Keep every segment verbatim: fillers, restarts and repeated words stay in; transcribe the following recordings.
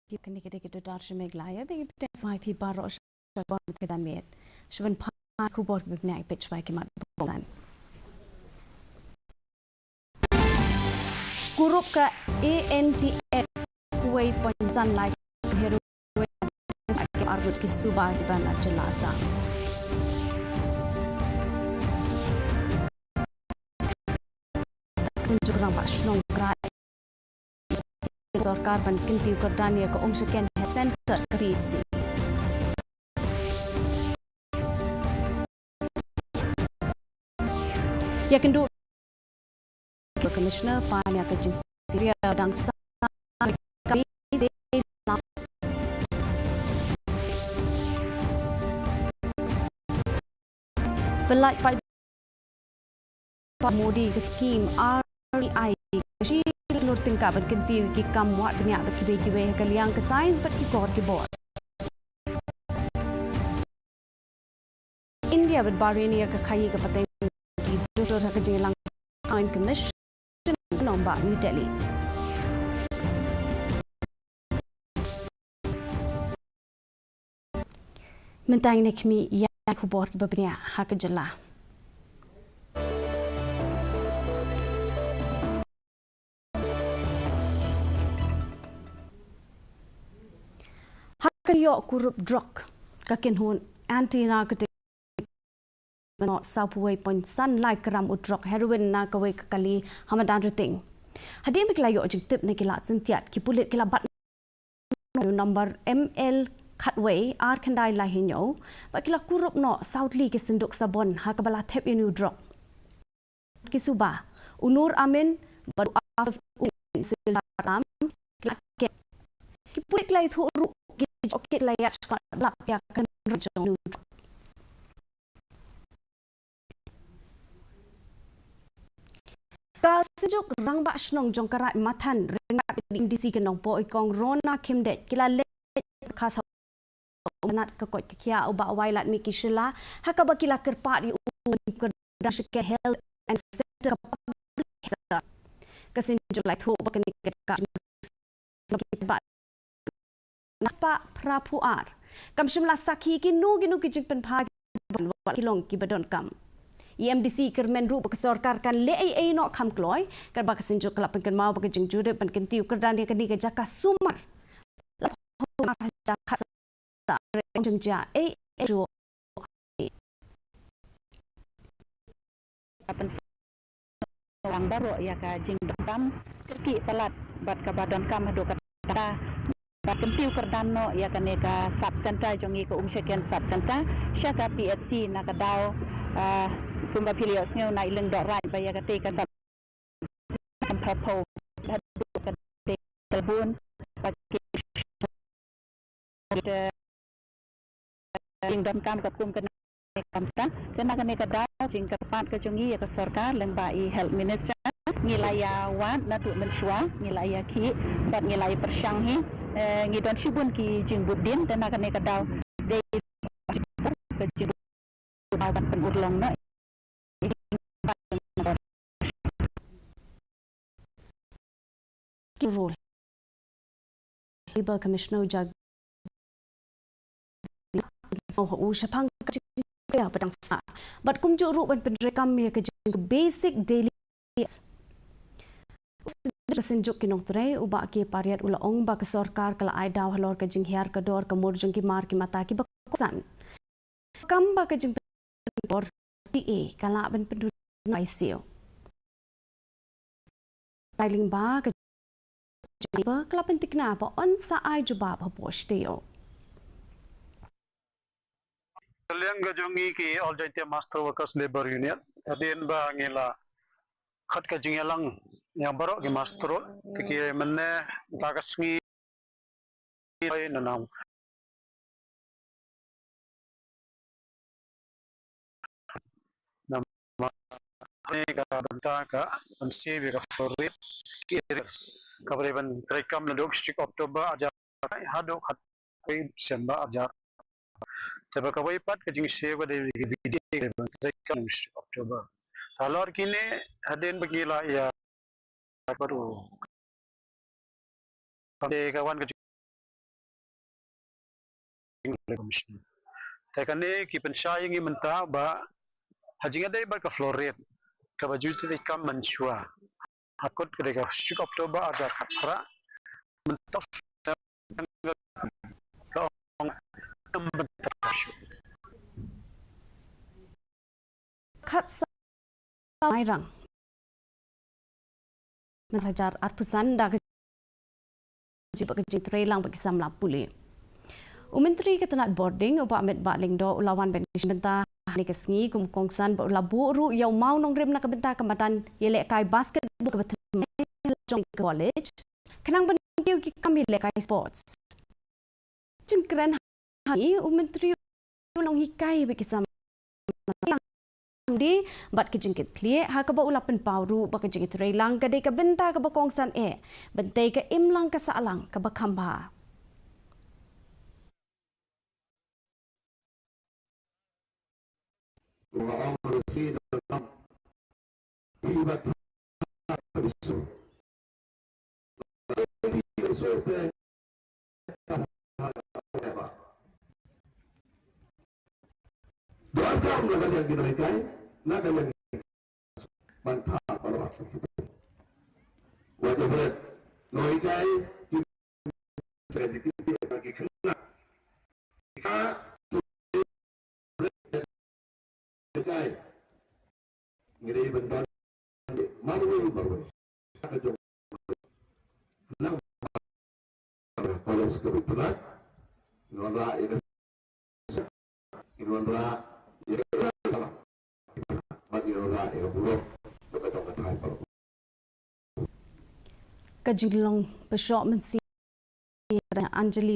Ki kane ka dei ka Dudar Shemeghlaya, ba ki pyndonkam ïa phi baroh sha ka bor ka dang miet. Shuwa ban pan khubor ba pynïaid peit shuwa ki mat ba kongsan. Kurup ka A N T F, wei point san lai heroin, ki arngut ki suba kiba na jylla Assam. Synjuk Rangbah Shnong Krai, sorkar ban kyntiew kyrdan ïa ka Umshaken Health Centre ka P H C. Ïakynduh ka Commissioner pan ïa ka jingsyriem dang sa ka Pynlait paidbah Modi ka skim R D I, shi lur tyngka ban kyntiew ki kam wad bniah bad kiwei kiwei ha ka liang ka science bad ki kor ki bor. India bad Bahrain ïa ka khaïi ka pateng ki doctor ha ka jingïalang High Commission, New Delhi. Mynta ngin ïa khmih ïa ki khubor kiba bniah ha ka jylla. Ha ka ïoh kurup drok, ka kynhun anti narcotic, saw phew wei point san lai gram u drok heroin na kawei ka kali ha madan Rting. Hadien ba ki la ïoh jingtip na ki lad syntiat, ki pulit ki la bat number M L khatwei ar khyndai lai hynñiew, bad ki la kurup noh saw tylli ki synduk sabon ha kaba la thep ïa une u drok. Ki suba, u Nur Amin bad u Afif Uddin Sildaram, ki la kep. Ki pulit ki la ïathuh ruh ki jong ki la ïaid shakhmat lap ïa ka kynroh jong une u drok. Ka Synjuk Rangbah Shnong jong ka Raid Mathan ryngkat bad ka M D C ka Nongpoh i Kong Rona Khymdeit ki la leit ka sa u nat ka koit ka khiah u Bah Wailadmiki Shylla, ha kaba ki la kyrpad ïa u ban kyrdan sha ka Health and Centre ka Public Health Centre. Ka Synjuk la ïathuh ba kane ka jaka na spah phra phew ar kam shym la sakhi kino kino ki jingpynphai wat ki long kiba donkam. I M D C i kyrmen ruh ba ka sorkar kan leh ei ei noh kham kloi, katba ka Synjuk ka la pynkynmaw ba ka jingjurip ban kyntiew kyrdan ïa kane ka jaka sumar la pynhun ar hajar khatsan. Sa re ong jong jia ei ei ju ka pynshong baroh ïa ka jingdonkam kyrkieh palat bad kaba donkam haduh katta ba kyntiew kyrdan noh ïa kane ka sub center jong ngi, ka Umshaken Sub Center sha ka P H C na ka daw, ah, kumba phi la ïohsngew na i Lyngdoh Raid ba ïa kata ka sub center pyrphew haduh ka dei ka bun ba ki jingdonkam ka kum kane ka kam ta. Te na kane ka daw jingkyrpad ka jong ngi ïa ka sorkar lyngba i Health Minister, ngi la ïa wad naduh mynshuwa, ngi la ïa khih bad ngi la ïa pyrshang hi, eh, ngi don shibun ki jingbud dien. Te na kane ka daw dei ka jingbud ban pynurlong noh. Ki rule Labour Commissioner Jagdish Singh u shaphang ka jingkyrmen ba dang sah bad kumjuh ruh ban pyntrei kam ïa ka jing basic daily needs. Ka Synjuk ki Nongtrei u Bah K Pariat u la ong ba ka sorkar ka la ai daw halor ka jinghiar ka dor ka mur jong ki mar ki mata kiba kongsan. Kam ba ka jingpynbor T A ka lah ban pynduh na I C U. Ka lyngba ka jingpynbor ka la pyntikna ba yn sa ai jubab hapoh shuh. Ka liang ka jong ngi ki All Jaintia Master Workers Labour Union, hadien ba ngi la khot ka jingïalang ïa baroh ki master, te ki mynne mynta ka sngi Oi, nanam. Namar ne ka bynta ka ban siew ïa ka foreign, ka ban treikam naduh six October arhajar haduh khatwei December arhajar. Te ba kawei pat ka jingsiew ka dei ka ban treikam naduh six October. Halor kine hadien ba ngi la ïa Ka wan ka Labour Commission. Te kane ki pynshai ïa ngi mynta ba ha jingïadei bad ka floor rate kaba ju treikam mynshuwa, ha kut ka dei ka shi October ar hajar khatphra, mynta ka ong mynta ka shu khatsan Mairang. Mynta hajar arphew san da ka jingtrei lang bad ki samla pule. U Myntri ka tnat bording u Bah Metbah Lyngdoh u la wan ban ïashem bynta ha kane ka sngi kum u kongsan bad u la buh ruh ïa u mawnongrim na ka bynta ka madan ïalehkai basketball kaba thymmai jong ka college khnang ban kiew ki kam ïalehkai sports. Jingkren ha kane u Myntri u nonghikai bad ki samla bad ka jingkitkhlieh ha kaba u la pynpaw ruh ba ka jingtrei lang ka dei ka bynta kaba kongsan eh ban tei ka imlang ka sahlang kaba kham bha. Donkam na ka liang ki nonghikai, na ka liang ban thap baroh. Wat ïa bret nonghikai ki, ki, ki, ki khynnah. Ka, ngi dei ban don marwei marwei. Ka jong nang college ka bit pynat, ngi wanrah ïa ka, ngi wanrah ïa ka, bad ngi wanrah ïa ka burom da ka jong ka thaiñ baroh. Ka jinglong ba shoh mynsiem Anjali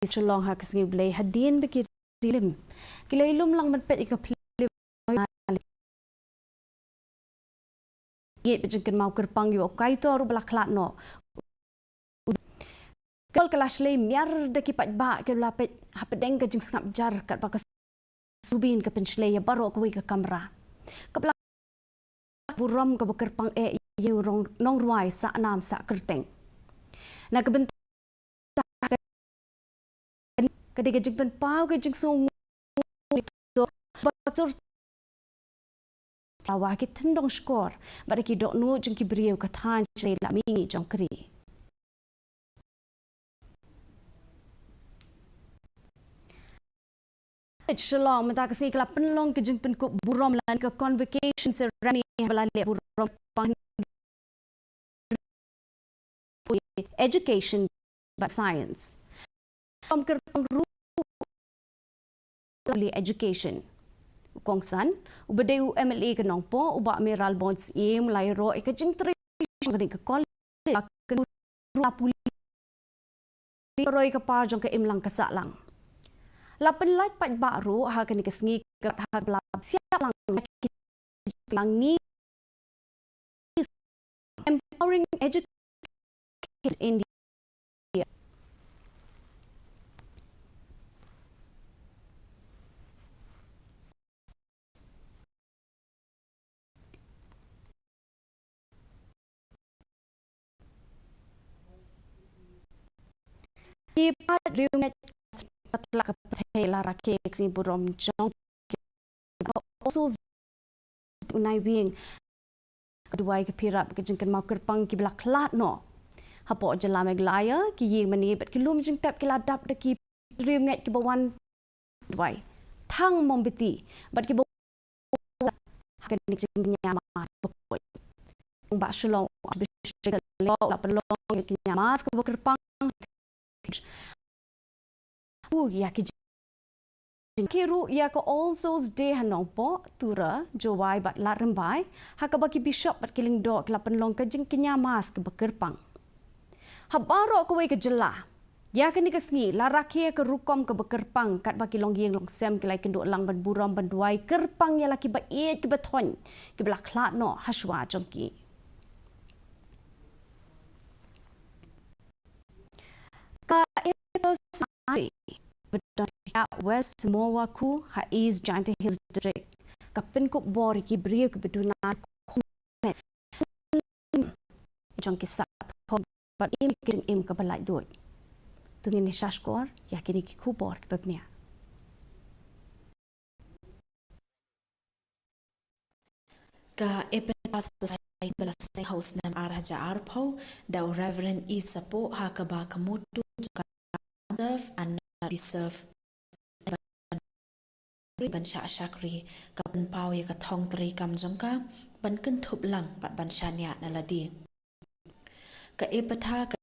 Shillong ha ka sngi U Blei hadien ba ki ri lim ki la ïalum lang ban peit ïa ka phlim. Ïa ka jingkynmaw kyrpang ïa u kaitor ruh ba la khlad noh. Ka la shlei miar da ki paidbah ki la peit hapdeng ka jingsngap jar katba ka subin ka pynshlei ïa baroh kawei ka kamra. Kaba la burom kaba kyrpang eh ïa u nongrwai sah nam sah kyrteng. Na ka bynta ka dei ka jingpynpaw ka jingsngew ba sur tawa ki thyndong shkor bad ki dohnud jong ki briew ka thaiñ shlei la mihngi jong ka ri. Shillong mynta ka sngi ka la pynlong ka jingpynkup burom lane ka convocation ceremony ba la leh burom pang education bad science. Kum kyrpang ruh education. U kongsan uba dei u M L A ka Nongpoh u Bah Mayralborn Syiem u la ïaroh ïa ka jingtrei ka college la kynmaw ruh la pule roi ka par jong ka imlang ka sahlang. La pynlait paidbah ruh ha kane ka sngi ka ha ka la siap lang lang ni empowering education India. Ki paid riewngeit patlak ka pyrthei la rakhe ka sngi burom jong ki ba also u nai wing ka duwai ka phirap ka jingkynmaw kyrpang ki ba la khlad noh. Hapoh jylla Meghalaya ki ïing mane bad ki lum jingtep ki la dap da ki riewngeit ki ba wan duwai thang mombati bad ki ba ha kane ka jingkñia mass ba khuid. Ba Shillong la pynlong ka jingkñia mass kaba kyrpang. Ïa ki jing ki ruh ïa ka All Souls Day ha Nongpoh, Tura, Jowai bad Lad Rymbai ha kaba ki bishop bad ki lyngdoh ki la pynlong ka jingkñia mass kaba kyrpang. Ha baroh kawei ka jylla ïa kane ka sngi la rakhe ka rukom kaba kyrpang katba ki longïing longsem ki la ïakynduh lang ban burom ban duwai kyrpang ïa la ki ba ïeit ki ba thoiñ ki ba la khlad noh ha shuwa jong ki. Ka Episari ba don ha West Mowakhu ha East Jaintia Hills District ka pynkup bor ïa ki briew ki ba duna jong ki sah thom bad im ki jingim kaba laitluid. To ngin ïa shahshkor ïa kine ki khubor kiba bniah. Ka Epitaph Society ba la seng ha u snem ar hajar arphew da u Reverend E Sapoh ha kaba ka motto jong ka Serve and Not Be Served. Ban shah shakri, ka pynpaw ïa ka thong treikam jong ka ban kynthup lang bad ban shaniah na lade. Ka Epitaph ka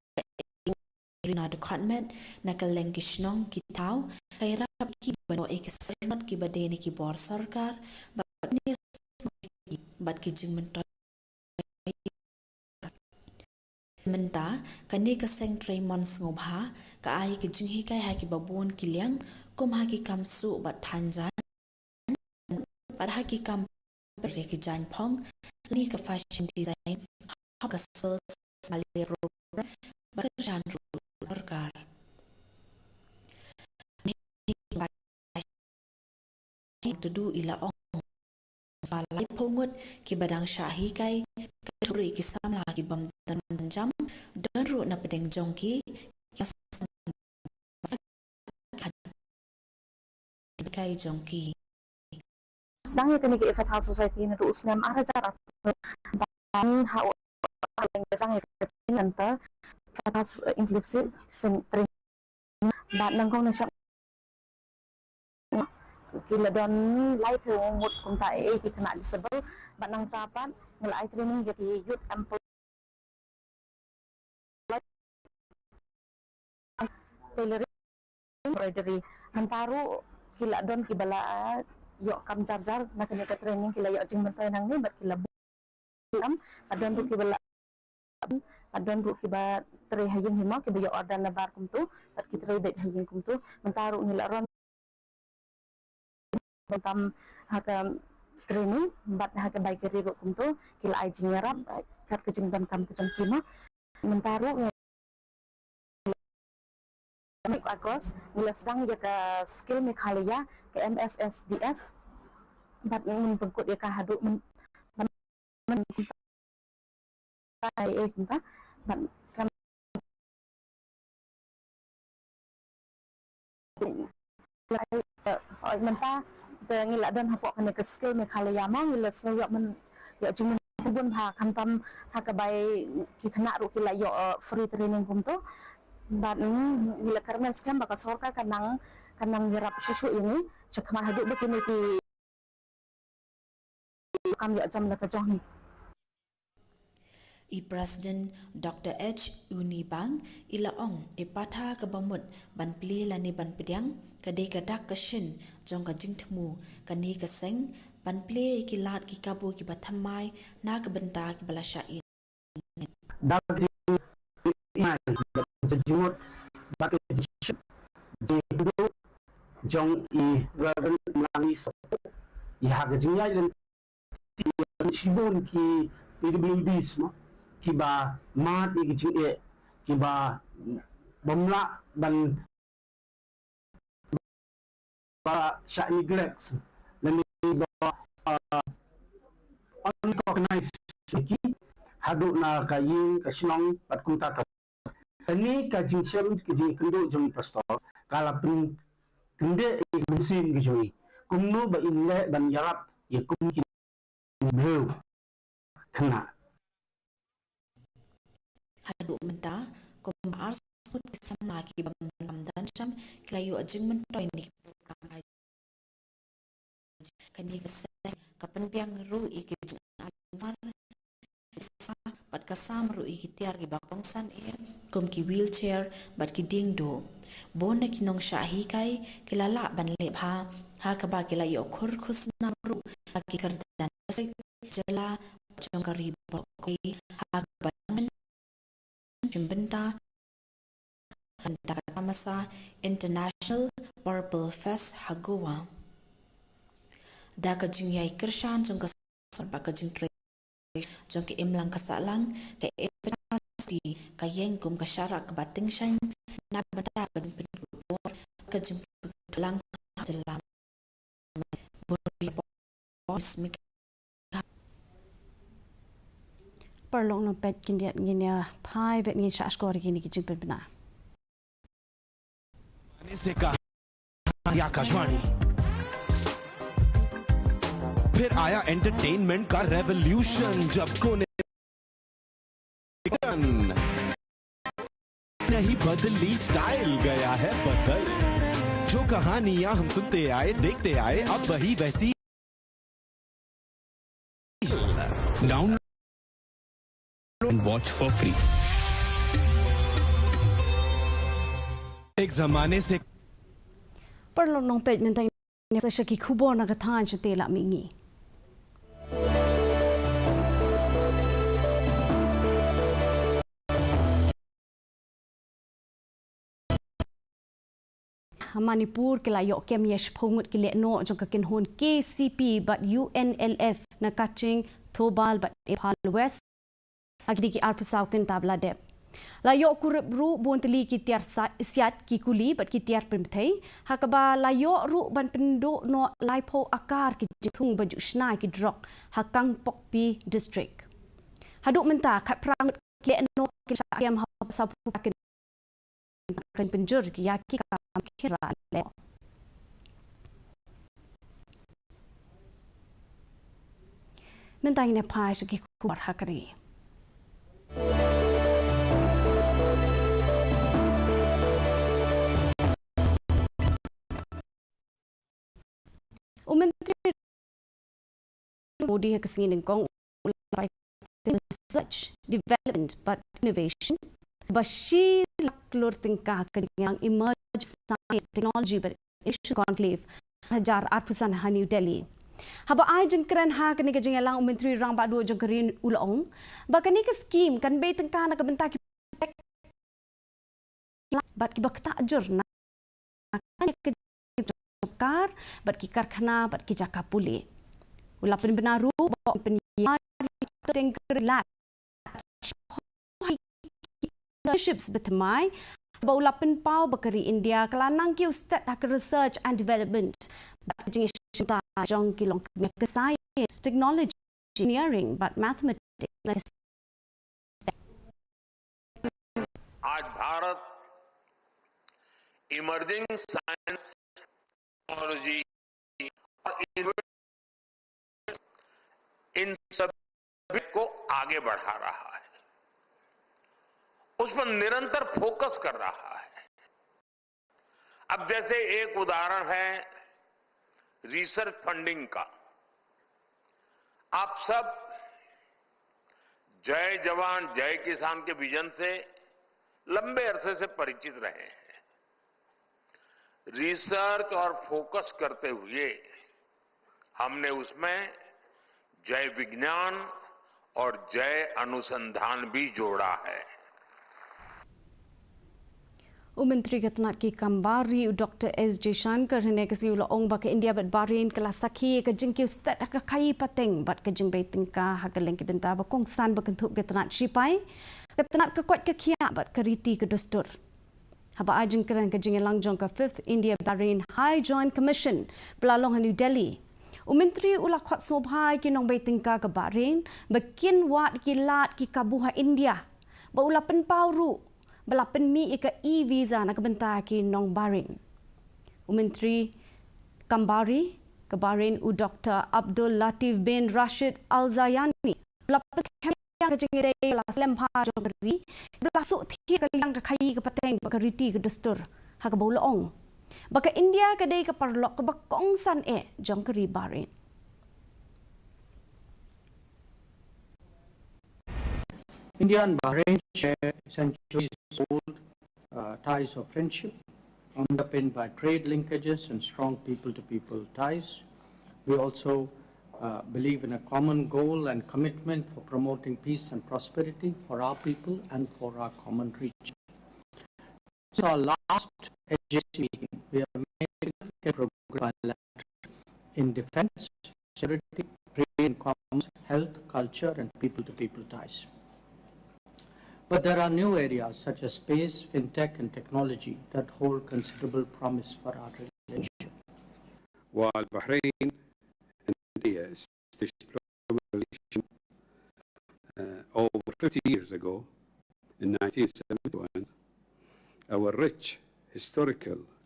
Rina Dkhot Met na kylleng ki shnong ki thaw ka ïarap ki ban ïoh ïa ki syrnod kiba dei na ki bor sorkar bad ki jingmyntoi. Mynta kane ka seng trei mon sngewbha ka ai ka jinghikai ha kiba bun ki liang, kum ha ki kam suh bad than jaiñ, bad ha ki kam pynroi ki jaiñ phong, lane ka fashion design, ha ka sales, male program, bad ka jan ruh sorkar. Tudui la ong ba laiphew ngut kiba dang shah hikai, ka thuri ki samla ki bym don jam, don ruh na pdeng jong ki, ki kai jong ki. Sdang ïa kane ka Epitaph Society naduh u snem ar hajar arphew, ban ha u sdang ïa kane ka Epitaph Inclusive Training. Bad nyngkong na shong ki la don laiphew ngut kumta, eh, ki khynnah disable. Bad nangta pat ngi la ai training ïa ki youth employment, tailoring, embroidery. Mynta ruh ki la don kiba la ïoh kam jar jar na kane ka training, ki la ïoh jingmyntoi nangne bad ki la bun kam, bad don ruh kiba la, bad don ruh kiba trei ha ïing hima, kiba ïoh order na bar kumto, bad ki trei beit ha ïing kumto. Mynta ruh ngi la ron bynta ha ka training bad ha ka bakery ruh kumto, ki la ai jingïarap kat ka jingdonkam ka jong ki ma. Mynta ruh ngi, August ngi la sdang ïa ka Skill Meghalaya, ka M S S D S, bad ngin pynkut ïa ka haduh myn-, myn-, myn-, ai, eh, kumta. Bad kam, ai, mynta te ngi la don hapoh kane ka Skill Meghalaya ma, ngi la sngew ïoh myn-, ïoh jingmyntoi bun bha, khamtam ha ka bai ki khynnah ruh ki la ïoh, eh, free training kumto. Bad, mm, ngi la kyrmen skhem ba ka sorkar ka nang, ka nang ïarap shuh shuh ïa ngi sha khmat haduh ba kine ki kam ïoh jam la ka jong hi. I President Doctor H Uni Bang i la ong, i Epitaph kaba mut ban plie lane ban pdiang ka dei ka dak ka shin jong ka jingthmu kane ka seng ban plie ïa ki lad ki kabu kiba thymmai na ka bynta kiba la shah ïa da ka jingmut, da ka jingshit, jingduh jong i Reverend Mlangli Sapoh, ïa ka jingïaid lynti shibun ki P W Ds mo, kiba mad ïa ki jingeh, kiba bym lah ban ba shah neglect lane ba, uh, unrecognized ki haduh na ka ïing ka shnong bad kumta. Kane ka jingshem ka jingkynduh jong i pastor ka la pynkyndit ïa ka mynsiem ka jong i kumno ba in leh ban ïarap ïa kum ki briew khynnah. Haduh mynta kumba arspah ngut ki samla kiba bym don kam don jam ki la ïoh jingmyntoi na ki program. Kane ka seng ka pynbiang ruh ïa ki jingïaseng bad ka sam ruh ïa ki tiar kiba kongsan eh kum ki wheelchair bad ki diengduh. Bun na ki nongshah hikai ki la lah ban leh bha ha kaba ki la ïoh khur khusnam ruh ha ki kyrdan jylla jong ka ri baroh kawei ha kaba dang shim bynta da ka tamasa International Purple Fest ha Goa. Da ka jingïai kyrshan jong ka sorkar bad ka jingtrei jong ka imlang ka sahlang, ka Epitaph Society ka ïeng kum ka sharak kaba tyngshaiñ na ka bynta ka jingpynkup bor, ka jingpynkup lang ha jylla. Paralok nongpeit khyndiat ngin ïa phai bad ngin shah shkor ïa kine ki jingpynbna. से कहा, आकाशवाणी। फिर आया एंटरटेनमेंट का रेवोल्यूशन, जब कोने नहीं बदली, स्टाइल गया है बदल। जो कहानियां हम सुनते आए, देखते आए, अब वही वैसी। Download and watch for free. एक जमाने से Paralok nongpeit, mynta ngin ïa sa sha ki khubor na ka thaiñ shatei la mihngi. Ha Manipur ki la ïoh kem ïa shiphew ngut ki lehnoh jong ka kynhun K C P bad U N L F na Kaching, Thoubal bad Imphal West. Ha kine ki arphew saw kynta ba la dep, la ïoh kurup ruh bun tylli ki tiar sa-, siat, ki kuli bad ki tiar pynbthei, ha kaba la ïoh ruh ban pynduh noh laiphew akar ki jingthung ba ju shna ïa ki drok ha Kangpokpi District. Haduh mynta khatphra ngut ki lehnoh ki la shah kem ha sawphew kynta, kan pynjur ïa ki kam khia lehnoh. Mynta ngin ïa phai sha ki khubor ha ka ri. U Myntri Modi ha ka sngi nyngkong u la peit research, development bad innovation ba shi lak klur tyngka ha ka jingïalang Emerging Science, Technology bad Innovation Conclave ar hajar arphew san ha New Delhi. Haba ai jingkren ha kane ka jingïalang, u Myntri Rangbah Duh jong ka ri u la ong ba kane ka skhim kan bei tyngka na ka bynta ki bad kiba ktah jur na ka jingtrei kar bad ki karkhana bad ki jaka pule. U la pynbna ruh ba u pynïar ïa ki teng kri lad scholarships ba thymmai, ba u la pynpaw ba ka ri India ka la nang kiew stet ha ka research and development bad ka jingïashim bynta jong ki longkmie ka science, technology, engineering bad mathematics. आज भारत इमर्जिंग साइंस, टेक्नोलॉजी और इनोवेशन, इन सभी को आगे बढ़ा रहा है, उस पर निरंतर फोकस कर रहा है। अब जैसे एक उदाहरण है रिसर्च फंडिंग का। आप सब जय जवान जय किसान के विजन से लंबे अरसे से परिचित रहे हैं। रिसर्च और फोकस करते हुए हमने उसमें जय विज्ञान और जय अनुसंधान भी जोड़ा है। U Myntri ka tnat ki kam bar ri, u Doctor S Jaishankar, hynne ka sngi u la ong ba ka India bad Bahrain ka la sakhi ïa ka jingkiew stet ha ka khaii pateng bad ka jingbei tyngka ha ka liang ki bynta ba kongsan, ba kynthup ka tnat shipai, ka tnat ka koit ka khiah bad ka riti ka dustur. Haba ai jingkren ha ka jingïalang jong ka Fifth India Bahrain High Joint Commission ba la long ha New Delhi, u Myntri u la khot sngewbha ïa ki nongbei tyngka ka Bahrain ba kin wad ïa ki lad ki kabu ha India, bad u la pynpaw ruh ba la pynmih ïa ka e-visa na ka bynta ki nong Bahrain. U Myntri kam bar ri ka Bahrain, u Doctor Abdul Latif bin Rashid Al Zayani, u la pynskhem ïa ka jingïadei ba la slem bha jong ka ri, ba la suk thiah ka liang ka khaii ka pateng bad ka riti ka dustur, ha kaba u la ong ba ka India ka dei ka paralok kaba kongsan eh jong ka ri Bahrain. India and Bahrain share centuries old, uh, ties of friendship, underpinned by trade linkages and strong people to people ties. We also, uh, believe in a common goal and commitment for promoting peace and prosperity for our people and for our common region. Since our last A G S meeting, we have made significant progress bilaterally in defense, security, trade and commerce, health, culture, and people-to-people ties. But there are new areas such as space, fintech, and technology that hold considerable promise for our relationship. While Bahrain and India established diplomatic relations, uh, over fifty years ago, in nineteen seventy-one, our rich historical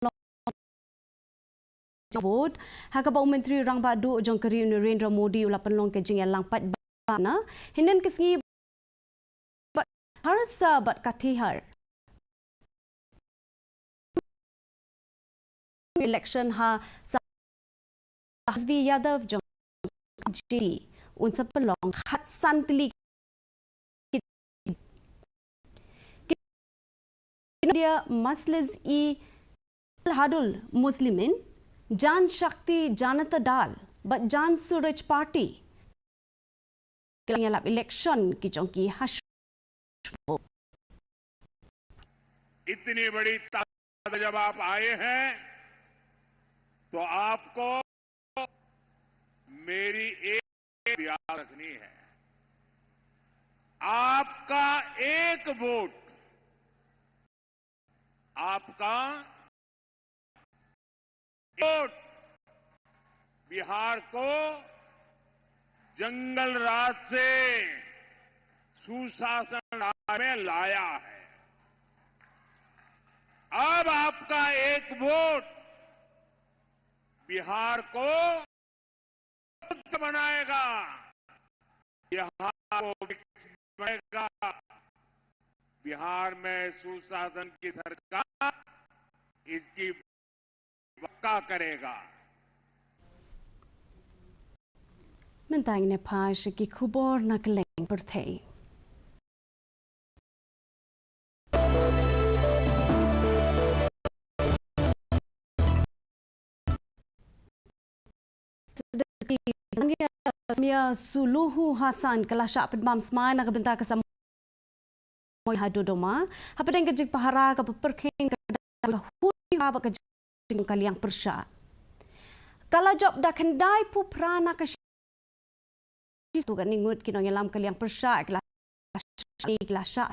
pynlong vote, ha kaba u Myntri Rangbah Duh jong ka ri u Narendra Modi u la pynlong ka jingïalang paidbah na hynnin ka sngi bad Harsa bad Katihar. Election ha Sahasvi Yadav jong J D, un sa pynlong khatsan tylli ki India Maslis i Hadul Muslimin, Jan Shakti Janata Dal bad Jan Suraj Party. Ki la ïalap election ki jong ki ha shuwa. इतनी बड़ी ताकत जब आप आए हैं, तो आपको मेरी एक याद रखनी है। आपका एक वोट, आपका वोट बिहार को जंगल राज से सुशासन राज में लाया है। अब आपका एक वोट बिहार को मुक्त बनाएगा, बिहार को विकसित बनाएगा। बिहार में सुशासन की सरकार इसकी पक्का करेगा। Mynta ngin ïa phai sha ki khubor na kylleng pyrthei. Samia Suluhu Hassan ka la shah pynbam smai na ka bynta ka samoi ha Dodoma hapdeng ka jingpahara kaba pyrkhing ka huni bad ka jingkaliang pyrshah. Ka la jop da khyndai phew phra na ka shi. Tu ka ningut ki nongïalam kaliang pyrshah ki la shah, ki la shah.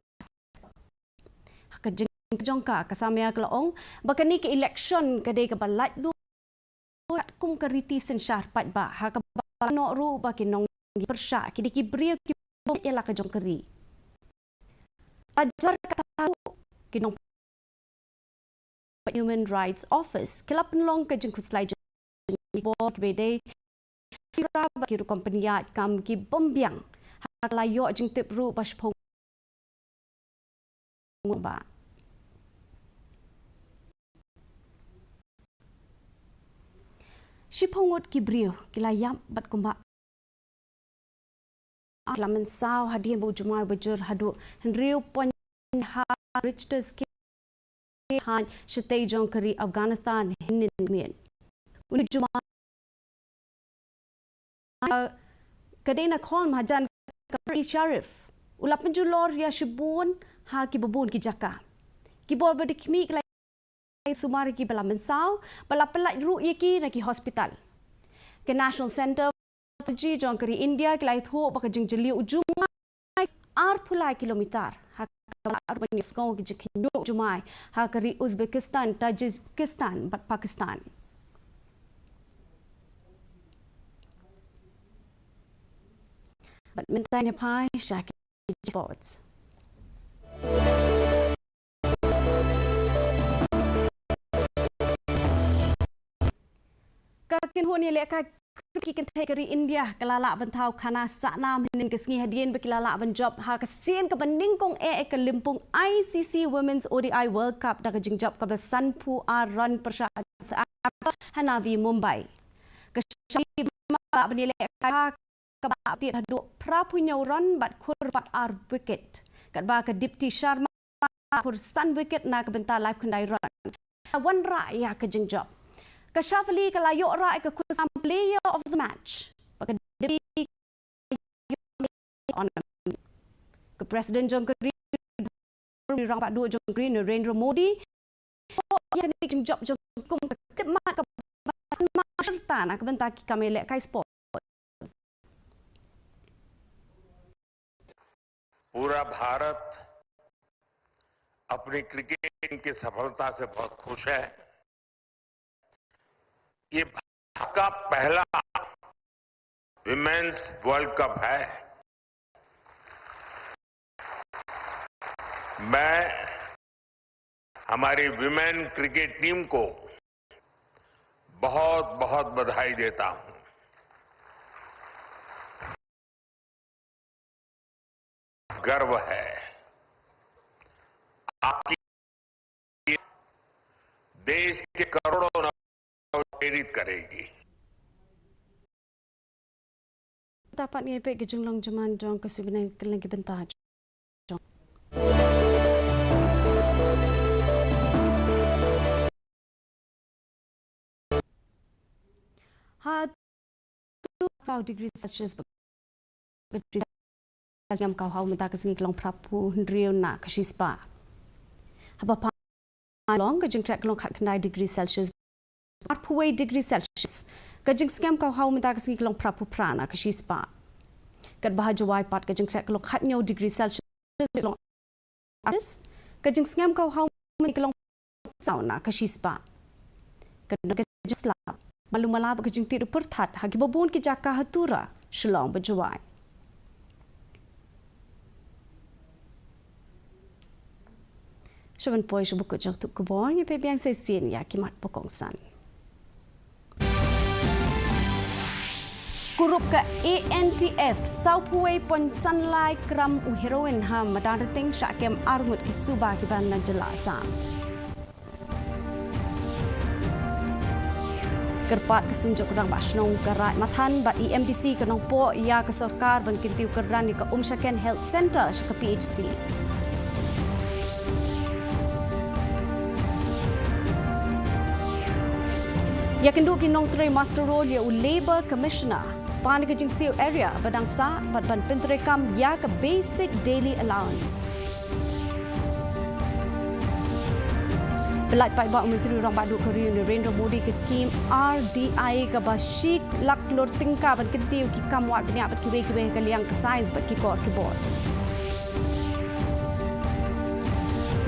Ha ka jingkyrkhu jong ka, ka Samia ka la ong ba kane ka election ka dei kaba laitluid kum ka riti synshar paidbah, ha kaba la pynbna ruh ba ki nongïalam pyrshah ki dei ki briew kiba ïa la ka jong ka ri. Hajar kata ruh ki nong Human Rights Office ki la pynlong ka jingkhuslai jong ki bor kiba dei ki rukom pynïaid kam ki bym biang. Ha ka la ïoh jingtip ruh ba shiphew ngut ba shiphew ngut ki briew ki la ïap bad kumba la mynsaw hadien ba u jumai ba jur haduh hynriew point ha Richter scale. ha shatei jong ka ri Afghanistan hynnin miet. Une u jumai ka dei na khon mahajan ka Sharif u la pynjulor ïa shibun ha kiba bun ki jaka. Ki bor ba dei khmih ki la sumar ïa ki ba la mynsaw, ba la pyllait ruh ïa ki na ki hospital. Ka National Center Pathology jong ka ri India ki la ïathuh ba ka jingjylliew u jumai arphew lai kilometer ha kaba la arphew lai sngew ki jingkhynñiuh jumai ha ka ri Uzbekistan, Tajikistan bad Pakistan. Bad mynta ngin phai sha ki sports. Ka kynhun ïalehkai ki kynthei ka ri India ka la lah ban thaw khana sahnam hynnin ka sngi hadien ba ki la lah ban jop ha ka sien kaba nyngkong eh ka lympung I C C Women's O D I World Cup da ka jingjop kaba sanphew ar run pyrshah ha Navi Mumbai. Ka Shali ba ban ïalehkai ha kaba tied haduh phraphew hynñiew run bad khur pat ar wicket. Katba ka Deepti Sharma khur san wicket na ka bynta laiphew khyndai run. Wanrah ïa ka jingjop. Ka Shafali ka la ïoh rah ïa ka khusnam player of the match. Ba ka Deepti ka President jong ka ri, Rangbah Duh jong ka ri Narendra Modi ïa kane ka jingjop jong kum ka khidmat kaba sngewsarong na ka bynta ki kam ïalehkai sport. पूरा भारत अपनी क्रिकेट टीम की सफलता से बहुत खुश है। ये भारत का पहला विमेंस वर्ल्ड कप है। मैं हमारी विमेन क्रिकेट टीम को बहुत बहुत बधाई देता हूं। गर्व है आपकी, देश के करोड़ों नौजवानों को प्रेरित करेगी। Tapat ngi peit ka jinglong jingman jong ka suiban kylleng ki bynta jong. Ha tu ka degree Celsius ba jingsngem ka haw mynta ka sngi ka long phraphew hynriew na ka shispah. Haba pha long ka jingkhreh ka long khatkhyndai degree Celsius, arphew wei degree Celsius. Ka jingsngem ka haw mynta ka sngi ka long phraphew phra na ka shispah. Katba ha Jowai pat ka jingkhreh ka long khathynñiew degree Celsius, ka long artis. Ka jingsngem ka haw mynta ka long saw na ka shispah. Ka don ka jingslap malu mala bad ka jingtied u pyrthat ha kiba bun ki jaka ha Tura, Shillong bad Jowai. Sha ban poi sha ba kut jong ka tup khubor, ngin peit biang sa shisien ïa ki mat ba kongsan. Kurup ka A N T F, sawphew wei point san lai gram u heroin ha Madanrting, shah kem arngut ki suba kiba na jylla Assam. Kyrpad ka Synjuk Rangbah Shnong ka Raid Mathan bad i M D C ka Nongpoh ïa ka sorkar ban kyntiew kyrdan ïa ka Umshaken Health Centre sha ka P H C. Ïakynduh ki nongtrei muster roll ïa u Labour Commissioner ban ka jingsiew arrear ba dang sah bad ban pyntreikam ïa ka basic daily allowance. Pynlait paidbah u Myntri Rangbah Duh ka ri u Narendra Modi ka skhim R D I kaba shi lak klur tyngka ban kyntiew ki kam wad bniah bad kiwei kiwei ha ka liang ka science bad ki kor ki bor.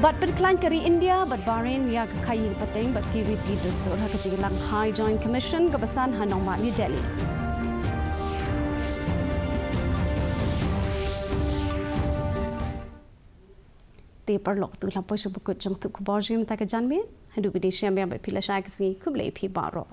Bad pynkhlaiñ ka ri India bad Bahrain ïa ka khaii pateng bad ki riti dustur ha ka jingïalang High Joint Commission kaba san ha Nongmat New Delhi. Te paralok, to la poi sha ba kut jong ka tup khubor jong mynta ka janmiet. Haduh ba ngin ïashem biang bad phi lashai ka sngi, khublei phi baroh.